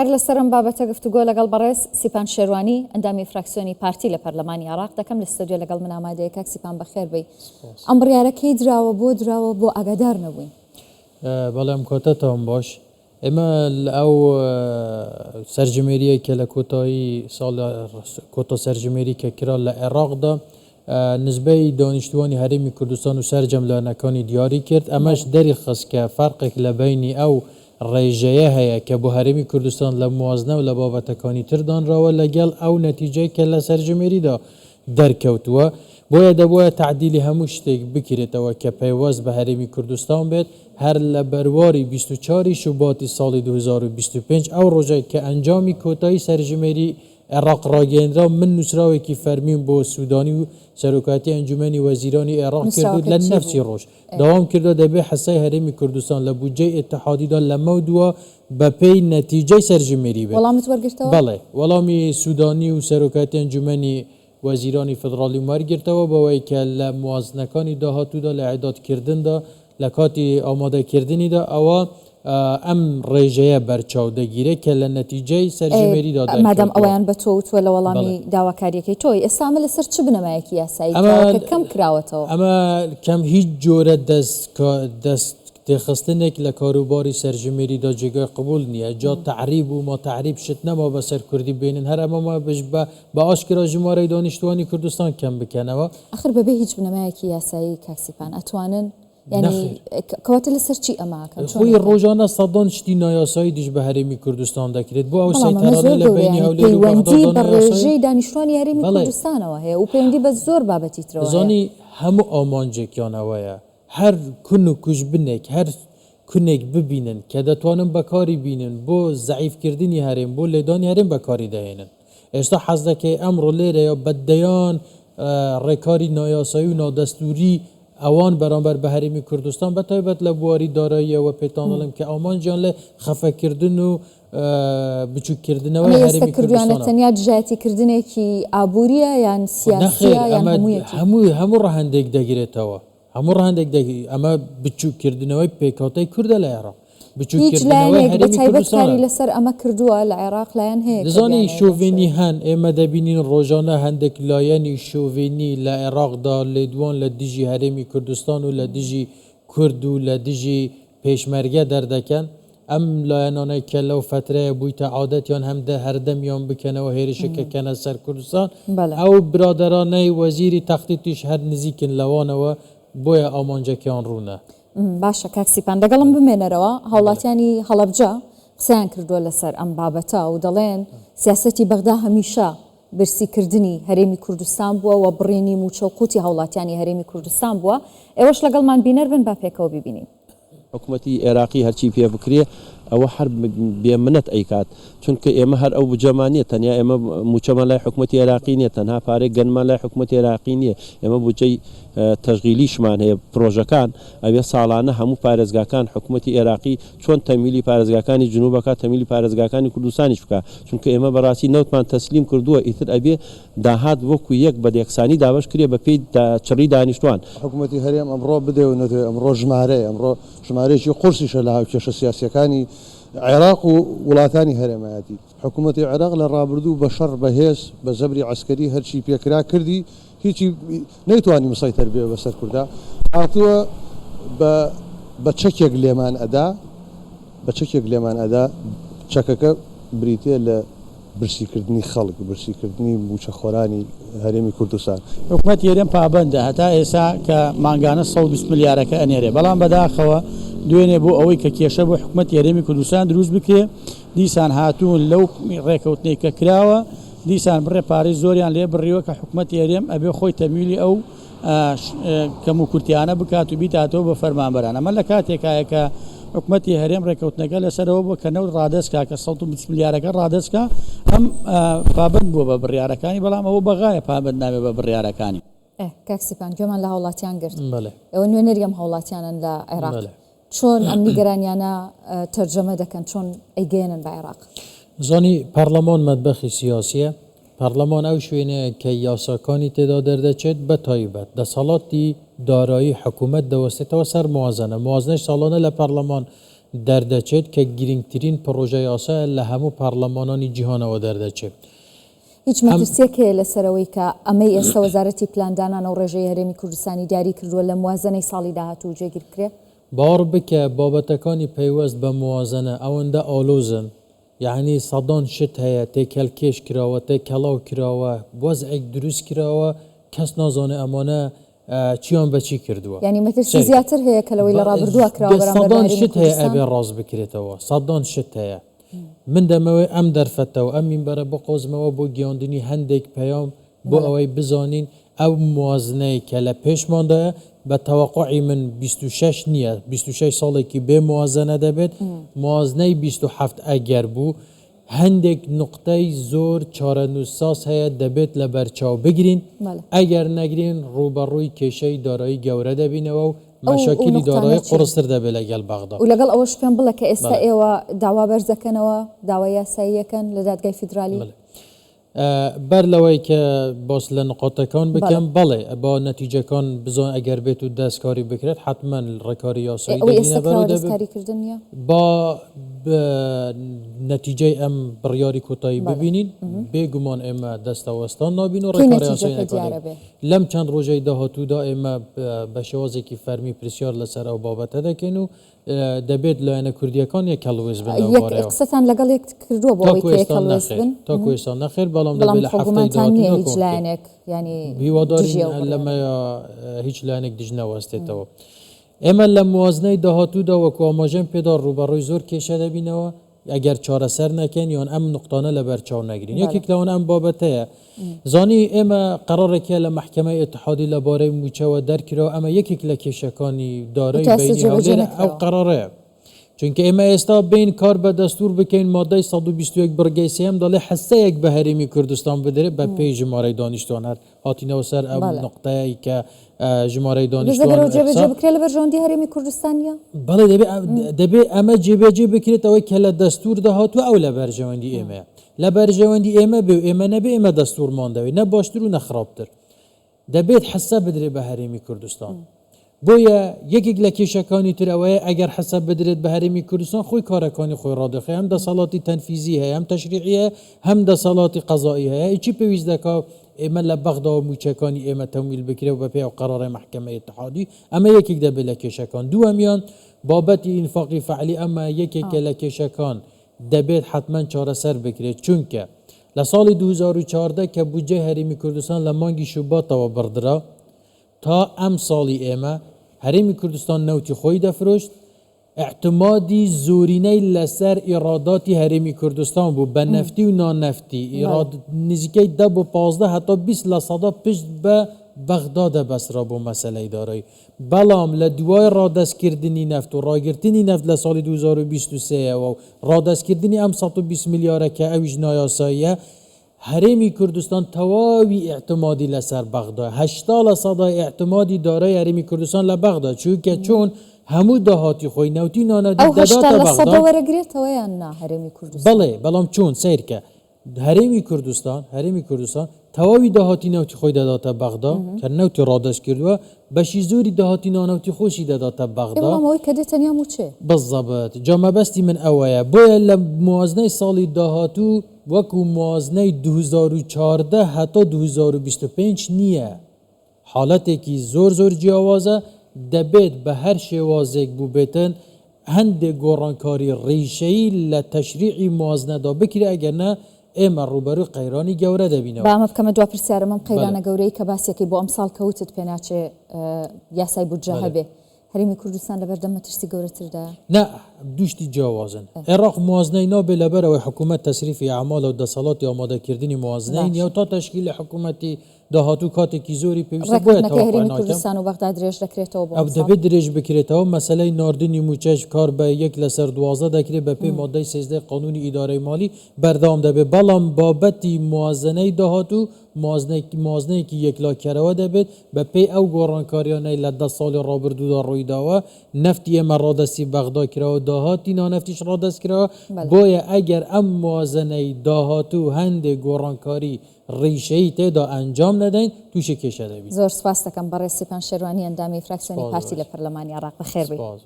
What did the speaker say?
هەر لەسەر ئەم بابەتە گفتوگۆ لەگەڵ بەڕێز سیپان شێروانی، ئەندامی فراکسیۆنی پارتی لە پەرلەمانی عێراق دەکەم، لە ستۆدیۆ لەگەڵ من ئامادەیە. کاک سیپان بەخێر بێی. ئەم بڕیارە کەی دراوە، بۆ دراوە، بۆ ئاگادار نەبووین؟ بەڵێ ئەم کاتەتان باش. ئێمە لە ئەو سەرژمێرییەی کە لە کۆتایی ساڵ کۆتا سەرژمێری کە کرا لە عێراقدا نسبەی دانیشتووانی هەرێمی کوردستان و سەرجەم لایەنەکانی دیاری کرد، ئەمەش دەریخست کە فەرقێک لە بەینی ئەو ڕێژەیە هەیە کە بۆ هەرێمی کوردستان لە موازنە و لە بابەتەکانی تر دانراوە لەگەڵ ئەو نەتیجەی کە لە سەرژمێریدا دەرکەوتووە، بۆیە دەبوایە تەعدیلی هەموو شتێک بکرێتەوە کە پەیوەست بە هەرێمی کوردستان بێت، هەر لە بەرواری 24 ی شوباتی ساڵی 2025 ئەو ڕۆژەی کە ئەنجامی کۆتایی سەرژمێری عێراق ڕاگەیەنرا، من نووسراوێکی فەرمیم بۆ سودانی و سەرۆکایەتی ئەنجومەنی وەزیرانی عێراق کرد و نووسراوەکەت لە چی نەفسی بوو؟ ڕۆژ داوام کردووە دەبێ حسەی هەرێمی کوردستان لە بودجەی ئیتحادیدا لەمەودوا بەپێی نەتیجەی سەرژمێری بێت. وەڵامت وەرگرتەوە؟ بەڵێ، وەڵامی سودانی و سەرۆکایەتی ئەنجومەنی وەزیرانی فیدڕاڵیم وەرگرتەوە بەوەی کە لە موازنەکانی داهاتوودا لە ئیعدادکردندا لە کاتی ئامادەکردنیدا ئەوا ئەم ڕێژەیە بەرچاو دەگیرێت کە لە نەتیجەی سەرژمێریدا مادام دەرکەوتووە. ئەوەیان بە تۆ وتووە لە وەڵامی بەڵێ. داواکارییەکەی تۆ، ئێستا ئەمە لەسەر چ بنەمایەکی یاسایی ئەمە کراوە کە کەم کراوەتەوە؟ ئەمە کەم هیچ جۆرە دەست دەست تێخستنێک لە کاروباری سەرژمێریدا جێگای قبوڵ نییە، جا تەعریب و ما تەعریب شت نەما بەسەر کوردی بێنن هەر ئەمە ما بە بە ئاشکرا ژمارەی دانیشتوانی کوردستان کەم بکەنەوە. ئاخر بەبێ هیچ بنەمایەکی یاسایی کاک سیپان ئەتوانن یانی نەخێر. کەواتە لەسەر چی ئەمە ئەکەن چۆن خۆی ئەیکەن؟ ڕۆژانە سەدان شتی نایاسایی دژ بە هەرێمی کوردستان دەکرێت بۆ ئەو بەڵام ئەمە سەیتەرانەی زۆر لە گەورەیە بەینی یانی هەولێر و بەغدا پەیوەندی بە دانایاسایە ڕێژەی دانیشتوانی هەرێمی بەڵێ. کوردستانەوە هەیە و پەیوەندی بە زۆر بابەتی ترەوە هەیە. زانی هەموو ئامانجێکیان ئەوەیە هەر کون و کوژبنێک، هەر کونێک ببینن کە دەتوانن بەکاری بینن بۆ زەعیف کردنی هەرێم، بۆ لێدانی هەرێم بەکاری دەهێنن. ئێستا حەز دەکەی ئەمڕۆ لێرەیە بە دەیان ڕێکاری نایاسایی و نادەستووری ئەوان بەرامبەر بە هەرێمی کوردستان بە تایبەت لە بواری داراییەوە پێتان دەڵێم کە ئامانجیان لێ خەفەکردن و ئەمەی بچووککردنەوەی ئێستا هەرێمی کردویانە کوردستانە. تەنیا دژایەتی کردنێکی ئابووریە یان نەخێر سیاسیە یان ئەمە هەموویەتی؟ هەمووی هەموو ڕەهەندێک دەگرێتەوە. هەموو ڕەهەندێک دەگری ئەمە بچووککردنەوەی پێکهاتەی کوردە لە عێراق، هیچ بچووککردنەوەی لایەنێک بە هەرێمی تایبەت کاری کوردستانە. لەسەر ئەمە کردووە لە عێراق لایەن هەیە کە دەزانی بیانەوێ بەم شۆڤێنی شێوەیە. هەن، ئێمە دەبینین ڕۆژانە هەندێک لایەنی شۆڤێنی لە عێراقدا لێدوان لە دژی هەرێمی کوردستان و لە دژی کورد و لە دژی پێشمەرگە دەردەکەن، ئەم لایەنانەی کە لەو فەترەیە بوویتە عادەتیان هەم دە هەردەمیان بکەنەوە هێرشەکە کەنە سەر کوردستان، ئەو برادەرانەی وەزیری تەختیتیش هەر نزیکن لەوانەوە بۆیە ئامانجەکەیان ڕوونە. باشە کاک سیپان لەگەڵم بمێنەرەوە، هاوڵاتیانی هەڵەبجە قسەیان کردووە لەسەر ئەم بابەتە و دەڵێن سیاسەتی بەغدا هەمیشە برسی کردنی هەرێمی کوردستان بووە و بڕینی مووچە و قوتی هاوڵاتیانی هەرێمی کوردستان بووە، ئێوەش لەگەڵمان بینەر بن با پێکەوە بیبینین. حکومەتی ئێراقی هەرچی پێ بکرێ ئەوە هەر بێ منەت ئەیکات چونکە ئێمە هەر ئەو بودجەمان نیە تەنیا ئێمە موچەمان لای حکومەتی ئێراقی نیە تەنها پارەی گەنمان لای حکومەتی ئێراقی نیە ئێمە بودجەی تەشغیلیشمان هەیە پرۆژەکان ئەبێ ساڵانە هەموو پارێزگاکان حکومەتی ئێراقی چۆن تەمویلی پارێزگاکانی جنوب ئەکات تەمویلی پارێزگاکانی کوردستانیش بکا چونکە ئێمە بەڕاستی نەوتمان تەسلیم کردووە ئیتر ئەبێ داهات وەکو یەک بە یەکسانی دابەش کرێ بە پێی چڕی دانیشتوان. حکومەتی هەرێم ئەمڕۆ بدەێ و نەدەێ ئەمڕۆ ژمارەیە، ئەمڕۆ ژمارەیەکی قورسیشە لە هاوکێشە سیاسییەکانی عێراق و وڵاتانی هەرێمایەتی. حکومەتی عێراق لە ڕابردوو بە شەڕ، بە هێز، بە زەبری عەسکەری هەرچی پێکرا کردی، هیچی نەیتوانی مسەیتەر بێ بەسەر کوردا. هاتووە بە بە چەکێک لێمان ئەدا، بە چەکێک لێمان ئەدا، چەکەکە بریتییە لە برسیکردنی خەڵک، برسیکردنی مووچەخۆرانی هەرێمی کوردستان. حکومەتی هەرێم پابەندە هەتا ئێستا کە مانگانە 120 ملیارەکە ئەنێرێ، بەڵام بەداخەوە دوێنێ بۆ ئەوەی کە کێشە بۆ حکومەتی هەرێمی کوردستان دروست بکرێ دیسان هاتوون لەو ڕێکەوتنەی کە کراوە دیسان بڕێ پارەی زۆریان لێ بڕیوە کە حکومەتی هەرێم ئەبێ خۆی تەمویلی ئەو کەموکورتیانە بکات و بیداتەوە بە فەرمانبەران. ئەمە لە کاتێکایە کە حکومەتی هەرێم ڕێککەوتنەکە لەسەرەوە بووە کە نەوت ڕادەست کا، کە 120 ملیارەکە ڕادەست کا، ئەم پابەند بووە بە بڕیارەکانی، بەڵام ئەوە بەغایە پابەند نابێت بە بڕیارەکانی. کاک سیپان گوێمان لە هاوڵاتیان گرت. ئێوە نوێنەری ئەم هاوڵاتیانەن لە عێراق. چۆن ئەم نیگەرانیانە تەرجەمە دەکەن، چۆن ئەیگەیەنن بە عێراق؟ زانی پەڕلەمان مەتبەخی سیاسیە، پەڕلەمان ئەو شوێنەیە کە یاساکانی تێدا دەردەچێت، بە تایبەت دەسەڵاتی دارایی حکومەت دەوەستێتەوە سەر موازنە، موازنەش ساڵانە لە پەڕلەمان دەردەچێت کە گرنگترین پڕۆژە یاسایە لە هەموو پەڕلەمانانی جیهانەوە دەردەچێت. هیچ مەترسیەک هەیە لەسەر ئەوەی کە ئەمەی ئێستا وەزارەتی پلاندانان ئەو ڕێژەی هەرێمی کوردستانی دیاری کردووە لە موازەنەی ساڵی داهاتوو جێگیر بکرێ؟ باوەڕ بکە بابەتەکانی پەیوەست بە موازەنە ئەوەندە ئاڵۆزن یەعنی سەدان شت هەیە تێکهەڵکێش کراوە، تێکەڵاو کراوە، وەزعێک دروست کراوە کەس نازانێ ئەمانە چیان بە چی کردووە. یانی مەترسی زیاتر هەیە کە لەوەی لە ڕابردووە کراوە بەرامبەر بە سەدان هەرێمی شت هەیە کوردستان؟ ئەبێ ڕاست بکرێتەوە، سەدان شت هەیە. من دەمەوێ ئەم دەرفەتە و ئەم مینبەرە بقۆزمەوە بۆ گەیاندنی هەندێک پەیام بۆ ئەوەی بزانین ئەو موازنەی کە لە پێشماندایە بە تەوەقوعی من 26 نییە، 26 ساڵێکی بێ موازنە دەبێت، موازنەی 27 ئەگەر بوو هەندێک نوقتەی زۆر چارەنووسساز هەیە دەبێت لەبەرچاو بگرین، ئەگەر نەگرین ڕووبەڕووی کێشەی دارایی گەورە دەبینەوە و مەشاکیلی دارایی قوڕستر دەبێت لەگەڵ بەغدا. و لەگەڵ ئەوەش پێم بڵێ کە ئێستا ئێوە داوا بەرزدەکەنەوە، داوای یاسایی ئەکەن لە دادگای فیدرالی؟ بەر لەوەی کە باس لە نقاطەکان بکەم، بەڵێ با نەتیجەکان بزان ئەگەر بێت و دەستکاری بکرێت حەتمەن ڕێکاری یاسایی ئەوەی ئێستا دەگرینە بەر و کراوە دەبێت دەستکاری کردن نییە؟ با نەتیجەی ئەم بڕیاری کۆتایی ببینین، بێ گومان ئێمە دەستەوەستان نابین و کەی ڕێکارە یاساییەکان نەتیجەکە دیارە بێ؟ لەم چەند ڕۆژەی داهاتوودا ئێمە بە شێوازێکی فەرمی پرسیار لەسەر ئەو بابەتە دەکەین و دەبێت لایەنە کوردییەکان یەک هەڵوێست بن لەو یەک بارەیەوە. قسەتان لەگەڵ یەک کردووە بۆ ئەوەی تاکو کە یەک ئێستا هەڵوێست نەخێر بن؟ تاکو ئێستا نەخێر بەڵام بەڵام دەبێت لە خۆ هەفتەی گومانتان نییە داهاتوودا هیچ کۆ بکەین. لایەنێک یانی هیوادارین دژی ئەو بڕیارە بن. لەمەیا هیچ لایەنێک دژ نەوەستێتەوە. ئێمە لە موازنەی داهاتوودا وەکو ئاماژەم پێدا ڕووبەڕووی زۆر کێشە دەبینەوە ئەگەر چارەسەر نەکەین یان ئەم نوقتانە لەبەرچاو نەگرین. یەکێک لەوان ئەم بابەتەیە. زانی ئێمە قەرارێک هەیە لە مەحکەمەی ئیتحادی لەبارەی مووچەوە دەرکراوە، ئەمە یەکێک لە کێشەکانی دارایی تا ئێستا بەینی جێبەجێ هەولێرە ئەو نەکراوە. قەرارەیە. چونکە ئێمە ئێستا بێین کار بە دەستوور بکەین مادەی 121 بڕگەی سێیەم دەڵێ حسەیەک بە هەرێمی کوردستان بدرێت بە پێی ژمارەی دانیشتوان هەر هاتینەوە سەر ئەو نوقتەیەی کە ژمارەی دانیشتوان ئەگەر جێبەجێ بکرێت لە بەرژەوەندی هەرێمی کوردستان نییە؟ بەڵێ دەبێ دەبێ ئەمە جێبەجێ بکرێت ئەوەی کە لە دەستووردا هاتووە ئەو لە بەرژەوەندی ئێمەیە لە بەرژەوەندی ئێمە بێ و ئێمە نەبێ ئێمە دەستوورمان دەوێت نە باشتر و نە خراپتر دەبێت حسە بدرێت بە هەرێمی کوردستان. بۆیە یەکێک لە کێشەکانی تر ئەوەیە ئەگەر حسە بدرێت بە هەرێمی کوردستان خۆی کارەکانی خۆی ڕادەخێ هەم دەسەڵاتی تەنفیزی هەیە هەم تەشریعی هەیە هەم دەسەڵاتی قەزایی هەیە ئیچی پێویست دەکا ئێمە لە بەغداوە مووچەکانی ئێمە تەمویل بکرێ و بەپێی ئەو قەرارەی مەحکەمەی ئیتحادی ئەمە یەکێک دەبێت لە کێشەکان دووەمیان بابەتی ئینفاقی فەعلی ئەمە یەکێکە لە کێشەکان دەبێت حەتمەن چارەسەر بکرێت چونکە لە ساڵی 2014 کە بودجەی هەرێمی کوردستان لە مانگی شوباتەوە بڕدرا تا ئەم ساڵی ئێمە هەرێمی کوردستان نەوتی خۆی دەفرۆشت، ئیعتمادی زۆرینەی لەسەر ئیڕاداتی هەرێمی کوردستان بوو بە نەفتی و نانەفتی، ئیڕاد نزیکەی دە بۆ 15 هەتا 20 لە سەدا پشت بە بەغدا دەبەسترا بۆ مەسەلەی دارایی، بەڵام لە دوای ڕادەستکردنی نەفت و ڕاگرتنی نەفت لە ساڵی 2023 ەوە و ڕادەستکردنی ئەم 120 ملیارە کە ئەویش نایاساییە، هەرێمی کوردستان تەواوی ئیعتمادی لەسەر بەغدایە، 80 لە سەدای ئیعتمادی دارای هەرێمی کوردستان لە بەغدا، چونکە چۆن هەموو داهاتی خۆی نەوتی نانەدی ئەو 80 دەداتە لە بەغدا. سەدە وەرەگرێتەوە یان نا هەرێمی کوردستان؟ بەڵێ، بەڵام چۆن؟ سەیرکە هەرێمی کوردستان، هەرێمی کوردستان تەواوی داهاتی نەوتی خۆی دەداتە بەغدا، کە نەوتی ڕادەست کردووە، بەشی زۆری داهاتی نانەوتی خۆشی دەداتە ئێ بەغدا. بەڵام ئەوەی کە دێ تەنیا مووچەیە. بالضبط، جا مەبەستی من ئەوەیە، بۆیە لە موازنەی ساڵی داهاتوو وەکو موازنەی 2014 هەتا 2025 نییە، حاڵەتێکی زۆر زۆر جیاوازە، دەبێت بە هەر شێوازێک بووبێتن هەندێک گۆڕانکاری ڕیشەیی لە تەشریعی موازنەدا بکرێت ئەگەر نا ئێمە ڕووبەرووی قەیرانی گەورە دەبینەوە. با ئەمە بکەمە دوا پرسیارم، ئەم بەڵێ. قەیرانە گەورەی کە باسیەکەی بۆ ئەمساڵ کە وتت پێناچێ یاسای بودجە بەڵێ. هەبێ، هەرێمی کوردستان لەبەردەم مەترسی گەورەتردایە؟ نا، دوو شتی جیاوازن. عێراق موازنەی نابێ لەبەر ئەوەی حکوومەت تەسریفی ئەعمالە و دەسەڵاتی ئامادەکردنی موازنەی نییە و باشە. تا تەشکیلی حکوومەتی داهاتوو کاتێکی زۆری پێویستە بۆیە ڕێککەوتنەکەی تەوەقوع هەرێمی ناکەم. کوردستان و بەغدا درێژ دەکرێتەوە بۆ ئەو ئەمساڵ؟ دەبێت درێژ بکرێتەوە، مەسەلەی ناردنی مووچەش کار بە یەک لەسەر 12 دەکرێت بەپێی مادەی سێزدەی قانوونی ئیدارەی مالی بەردەوام دەبێت، بەڵام بابەتی موازنەی داهاتوو موازنەیەکی یەکلاکەرەوە دەبێت بەپێی ئەو گۆڕانکاریانەی لە دە ساڵی ڕابردوودا ڕوویداوە، نەفتی ئێمە ڕادەستی بەغدا کراوە، داهاتی نانەفتیش ڕادەست کراوە، بۆیە ئەگەر ئەم موازنەی داهاتوو هەندێک گۆڕانکاری ڕیشەیی تێدا ئەنجام نەدەین تووشی کێشە دەبین. زۆر سوپاست دەکەم بەڕێز سیپان شێروانی ئەندامی فراکسیۆنی سپاس پارتی بۆ لە پەرلەمانی عێراق بەخێربێی. سپاس.